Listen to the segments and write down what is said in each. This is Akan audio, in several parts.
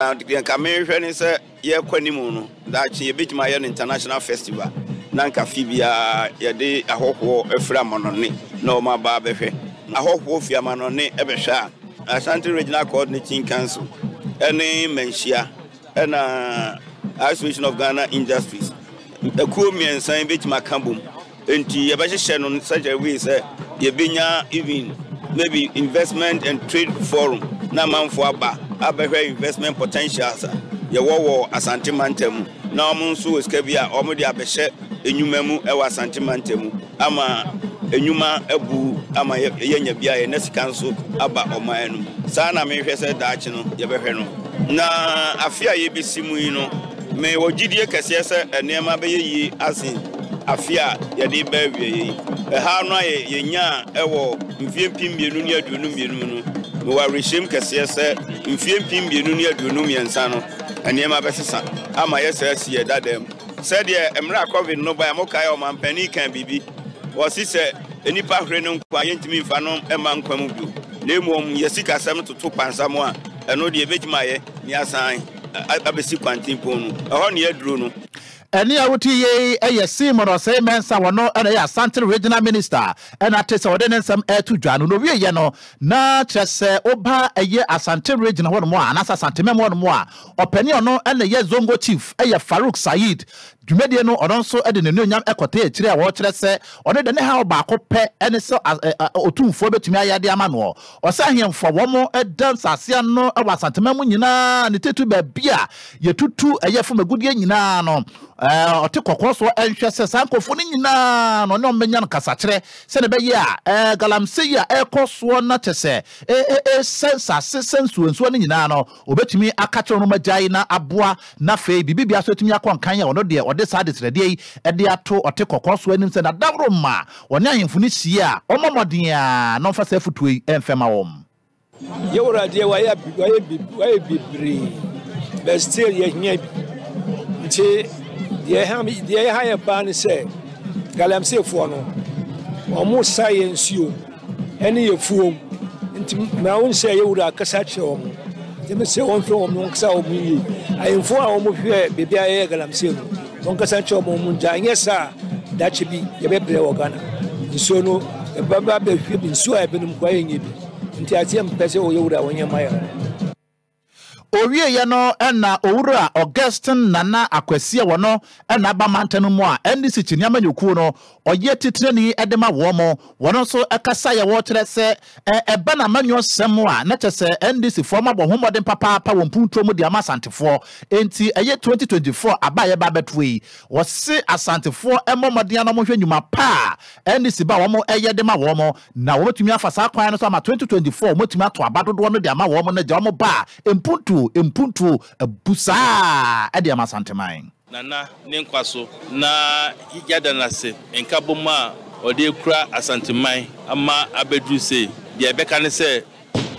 Na deɛ nka mehwɛ ne sɛ yɛrekɔ anim no, daakye yɛbɛtumi ayɛ no international festival na nka afe biara yɛde ahɔhoɔ afiri amanɔne na wɔn aba abɛhwɛ. Ahɔhoɔ fi amanɔne bɛhwɛ a, Ashanti Regional Coordinating Council ne Manhyia ɛna Association of Ghana Industries akuo mmiɛnsa yi bɛtumi aka bom. Enti yɛbɛhyehyɛ no in such a way sɛ yɛbɛnya even maybe investment and trade forum na amanfoɔ aba abɛhwɛ investment potentials a yɛwɔ wɔ Asante mantam mu na wɔn nso wɔ sika bi a wɔde abɛhyɛ nnwuma mu wɔ Asante mantam mu ama nnwuma abu ama yɛanya bi ayɛ na sika nso aba ɔman no mu. Saa na mehwɛ sɛ daakye no yɛbɛhwɛ no. Na afe a yɛbɛsi mu yi no, Mewɔ gyidie kɛseɛ sɛ nneɛma bɛyɛ yie asen afe a yɛde reba awieeɛ yi. Ɛhaw no a yɛnyaa wɔ mfeɛ 2022 mu no, mewɔ awerɛhyɛm kɛseɛ sɛ mfeɛ 2023 no, nneɛma bɛsesa ama yɛasan asi yɛn dada mu. Sɛdeɛ mmerɛ a Covid no baeɛ, mokae a ɔmanpanin kaa biribi, ɔse sɛ nnipa hwere no nkwa a, yɛntumi mfa no mma nkwa mu bio, na mmom yɛn sikasɛm toto pansam a, ɛno deɛ yɛbɛtumi ayɛ na yɛasan abɛsi kwantempɔn no, ɛhɔ na yɛaduro no. Ɛnne a wote yi yɛ Simon Osei Mensah, ɔno na ɛyɛ Asante Regional Minister na ate sɛ ɔde ne nsɛm reto dwa no. Na ɔwieɛ no, na kyerɛ sɛ woba ɛyɛ Asante Region hɔnom a, anaasɛ Asantemam hɔnom a, ɔpanin a ɔno na ɛyɛ Zongo Chief yɛ Farouk Saeed. Dwumadie no, ɔno nso de n'anuonyam kɔtee akyire a ɔrekyerɛ sɛ ɔno deɛ ne haw baako pɛ ne sɛ Otumfoɔ bɛtumi ayɛ de ama noɔ. Ɔsɛ ahemfo a wɔda nsase ano wɔ Asanteman mu nyinaa, ne titiriw baabi a yɛtutu ɛyɛ fam agudeɛ nyinaa no, ɔte kɔkɔɔ soɔ nhwɛ sɛ saa nkurɔfoɔ no nyinaa no ɔne wɔn bɛnya no kasakyerɛ sɛdeɛ ɛbɛyɛ a galamsey yi a ɛrekɔ soɔ na kyɛ sɛ ɛresɛ nsase sɛ nsuo nsuo no nyinaa no, ɔbɛtumi aka kyerɛ wɔn agyae na aboa na afei biribi biara nso atumi akɔ nkan a ɔno deɛ ɔde saa adesrɛdeɛ yi de ato ɔte kɔkɔɔ soɔ anim sɛ n'adaworoma Wɔne ahemfo no hyia a, wɔmmɔ mmɔden ara na wɔmfa saa afotuo yi mfɛma wɔn. Yɛ wura deɛ wayɛ wayɛ wayɛ bebree but still yɛhia bi nti deɛ ɛha deɛ ɛha yɛ paa ne sɛ galamseyfoɔ no wɔn sa yɛ nsuo ɛne yɛ fuom nti ma wɔn sɛ yɛ wura akasa kyerɛ wɔn nti mesɛ wɔn fɛ wɔn wɔn kasa wɔn yie ahemfo a wɔn hwɛ beebi a yɛyɛ galamsey no. Wɔnkasa nkyerɛ wɔn wɔn ngya anyɛ saa a daakye bi yɛbɛbrɛ wɔ Ghana. Nsuo no ɛbɛba abɛhwie nsuo a ɛbɛnom koraa yɛnyɛ bi. Nti aseɛ mpɛ sɛ ɔyɛ wura a ɔnyɛ mma yɛn. Owieɛ no na Owura Augustine Nana Akwasi a ɔno na aba mantam no mu a NDC Kyini amanyɔkuo no ɔyɛ titenani de ma wɔn, wɔn nso kasaeɛ wɔkyerɛ sɛ ɛba n'amanyɔsɛm a na kyerɛ sɛ NDC foɔ abɔ ho mmɔden papaapa wɔ mpuntuo mu de ama Asantefoɔ. Enti ɛyɛ 2024 aba a yɛba abɛtoɔ yi, wɔse Asantefoɔ mmɔ mmɔden ara na wɔnhwɛ nnwuma pa a NDC ba a wɔyɛ de ma wɔn na wɔbɛtumi afa saa kwan no so ama 2024 wɔatumi ato aba dodoɔ no de ama wɔn na gya wɔn ba a mpuntuo mpuntuo abu saa de ama Asanteman. Nana ne nkwa so na yɛada no ase nkabom a ɔde akura Asanteman ama abɛduru sei. Deɛ yɛbɛka ne sɛ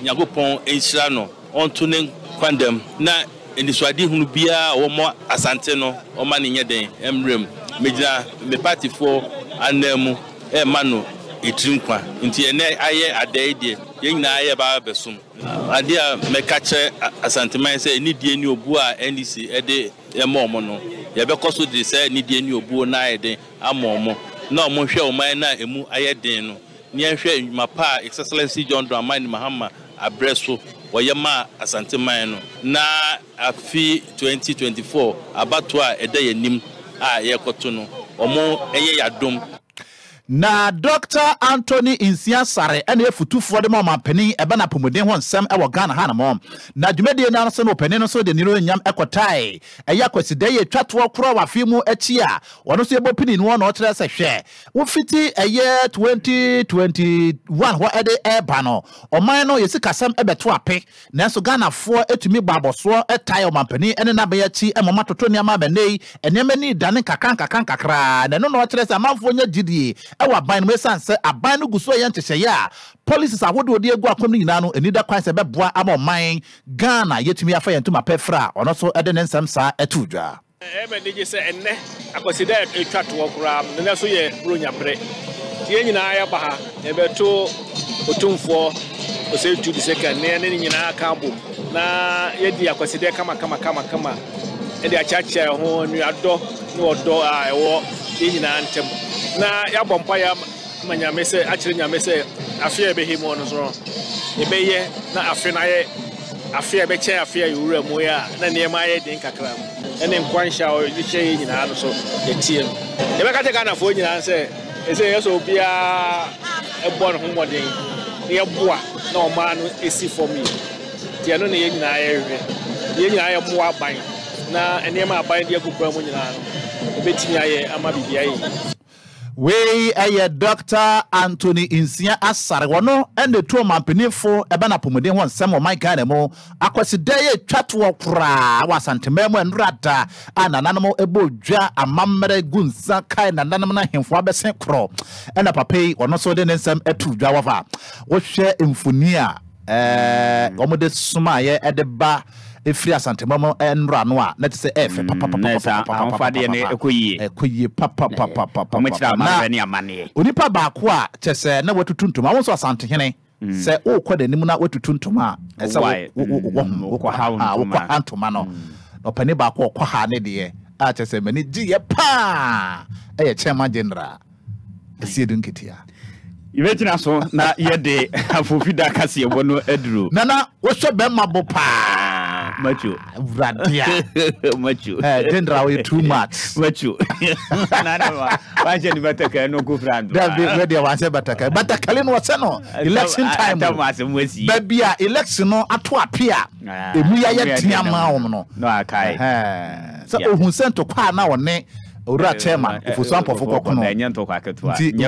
Nyankopɔn nhyira no, ɔnto ne nkwa nda mu na anisoadehunu biara a ɔwɔ ma Asante no ɔma no nyɛ den mmra mu. Megyina me partyfoɔ ananmu rema no etiri nkwa. Nti ɛnnɛ ayɛ ada yi deɛ yɛn nyinaa yɛreba abɛsom. Adeɛ a mɛka kyerɛ Asanteman sɛ anidie ne obuo a NDC de ma wɔn no, yɛbɛkɔ so de saa anidie ne obuo no ayɛ den ama wɔn, na wɔnhwɛ ɔman no a ɛmu ayɛ den no, na yɛnhwɛ nnwuma pa a His Excellency John Dramani Mahama abrɛ so wɔyɛ maa Asanteman no, na afe 2024 abatoɔ a ɛda yɛn anim a yɛrekɔto no, wɔnyɛ yɛn adom. Na Dɔkta Anthony Nsia Asare na ɛyɛ fotufoɔ de ma ɔmanpanin ɛbɛn apɔmuden ho nsɛm wɔ Ghana hanom. Na dwumadie no ara so no ɔpanin no nso de n'animuonyam kɔtae. Ɛyɛ Akwasida yi a ɛtwa toɔ korɔ wɔ afe mu akyi a ɔno nso yɛbɔ pini noɔ na ɔkyerɛ sɛ hwɛ wofiti ɛyɛ 2021 hɔ de ɛreba no ɔman no yɛ sikasɛm bɛto ape Nanso Ghanafoɔ tumi bɔ abɔsoɔ tae ɔmanpanin ne n'aban akyi ma wɔatoto nneɛma ama nnɛ yi nneɛma ani redane nkakra nkakra nkakra na ɛno na ɔkyerɛ sɛ amanfoɔ nya gyidie wɔ aban no mu ɛsiane sɛ aban no gu so reyɛ nhyehyɛeɛ a policies ahodoɔ de agu akwan mu no nyinaa no ani da kwan sɛ ɛbɛboa ama ɔman Ghana yɛatumi afa yɛn ntoma pɛ frɛ a ɔno nso de ne nsɛm saa too dwa. Ɛyɛ me anigye sɛ ɛnnɛ, Akwasida a etwa toɔ koraa no, nnɛ nso yɛ Buronya bere. Nti yɛn nyinaa yɛaba ha, yɛrebɛto Otumfoɔ Osei Tutu the Second na yɛne ne nyinaa aka abom na yɛadi Akwasidae kama kama kama de akyeakyea yɛn ho anuadɔ ne ɔdɔ a ɛwɔ yɛn nyinaa ntam na yɛabɔ mpaeɛ ama Nyame sɛ akyerɛ Nyame sɛ afe a yɛbɛhɛ mu no so no yɛbɛyɛ na afe no ayɛ afe a ɛbɛkyɛn afe a yɛwura mu yi a na nneɛma ayɛ den kakra mu ne nkwanhyɛ a ɔde hyɛ yɛn nyinaa no so yɛtie no. Yɛbɛka kyerɛ Ghanafoɔ nyinaa sɛ ɛsɛ yɛ sɛ obiara bɔ ne ho mmɔden na yɛboa na ɔman no si fam yie. Nti ɛno na yɛn nyinaa yɛhwehwɛ. Yɛn nyinaa yɛmmoa aban na nneɛma a aban de agu kwan mu nyinaa no ɛbɛtumi ayɛ ama biribi ayɛ yie. Wei yɛ Dɔkta Anthony Nsia Asare, ɔno na ɛtu ɔmanpanimfo ɛbɛn apɔmuden ho nsɛm wɔ ɔman Ghana mu. Akwasida yi ɛtwa toɔ koraa wɔ Asanteman mu ɛnora da a nananom bɔ dwa amammerɛ gu nsa kae nananom no ahemfo abɛsen korɔ ɛna papa yi ɔno nso de ne nsɛm ato dwa wɔfa wohwɛ mfoni a ɛɛ wɔn de somaeɛ ɛde ba efiri Asantema mu nnora no a na te sɛ ɛɛfɛ mm, papapapapapapapa no ɛkɔ yie ɛkɔ yie papapapapapa wɔn kyerɛ amammerɛ ne amanneɛ onipa baako a kyɛ sɛ na watutu ntoma wɔn nso Asantehene mm. sɛ wokɔ n'anim na watutu ntoma a ɛsɛ wo wokɔ ha ntoma no na ɔpanin baako ɔkɔ ha ne deɛ a kyɛ sɛ m'ani gye yɛ paa ɛyɛ chairman general Asiedu Nketia. Yɛbɛgyina so na yɛde afofida kaseɛbɔ no aduru. Nana, wohwɛ bɛrima bo paa. Macho. Awurade a. Macho. Eh, general woyɛ too much. Macho. Nana ma, wanhyɛ ne batakari no ko fira ntoma. Dabi, wɛ deɛ wanhyɛ batakari. Batakari no wɔhyɛ no election time. Atam asɛm asi. Baabi a election no ato ape a, emu yɛ ayɛ den ama wɔn no. No akae. Sɛ ohun sɛ ntɔkwa a na ɔne Owura Chairman Ofosu Ampofo kɔko no nti oduu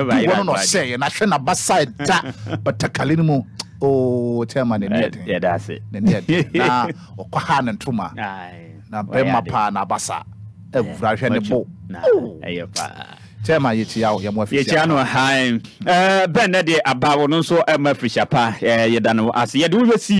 hɔ no na ɔhyɛeɛ na hwɛ n'abasa ɛda batakari no mu oo Chairman n'ani yɛ den n'ani yɛ den na ɔkɔhaa ne ntoma na bɛrima paa n'abasa awura hwɛ ne bo oo Chairman yɛkyia wo yɛmo afirihyia yɛkyia no han bɛn na deɛ aba wo no nso ɛma afirihyia pa yɛda no ase yɛde wo bɛsi.